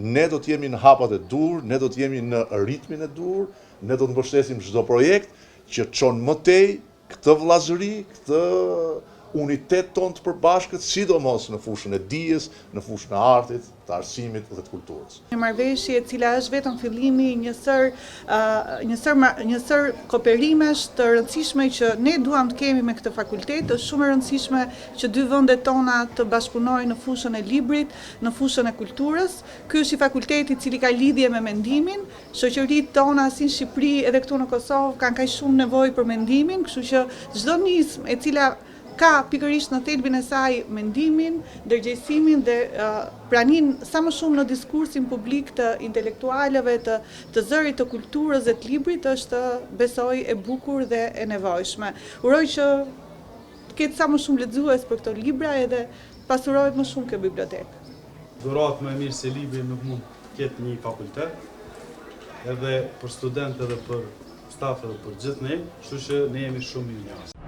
Ne do të jemi në hapat e duhur, ne do të jemi në ritmin e duhur, ne do të mbështesim çdo projekt që çon më tej këtë vëllazëri, këtë unitet tonë të përbashkët, sidomos në fushën e dijes, në fushën e artit, të arsimit dhe të kulturës. Një marrëveshje e cila është vetëm fillimi i një sërë një sërë një sërë kooperimesh të rëndësishme që ne duam të kemi me këtë fakultet. Është shumë e rëndësishme që dy vendet tona të bashkëpunojnë në fushën e librit, në fushën e kulturës. Ky është një fakultet i cili ka lidhje me mendimin. Shoqëritë tona si në Shqipëri edhe këtu në Kosovë kanë kaq shumë nevojë për mendimin, kështu që çdo nismë e cila ka pikërisht në thelbin e saj mendimin, ndërgjegjësimin dhe praninë sa më shumë në diskursin publik të intelektualëve, të të zërit të kulturës dhe të librit është besoj e bukur dhe e nevojshme. Uroj që të ketë sa më shumë lexues për këto libra edhe të pasurohet më shumë kjo bibliotekë. Dhuratë më e mirë se libri nuk mund të ketë një fakultet, edhe për studentë edhe për staf edhe për gjithë ne, kështu që ne jemi shumë mirënjohës.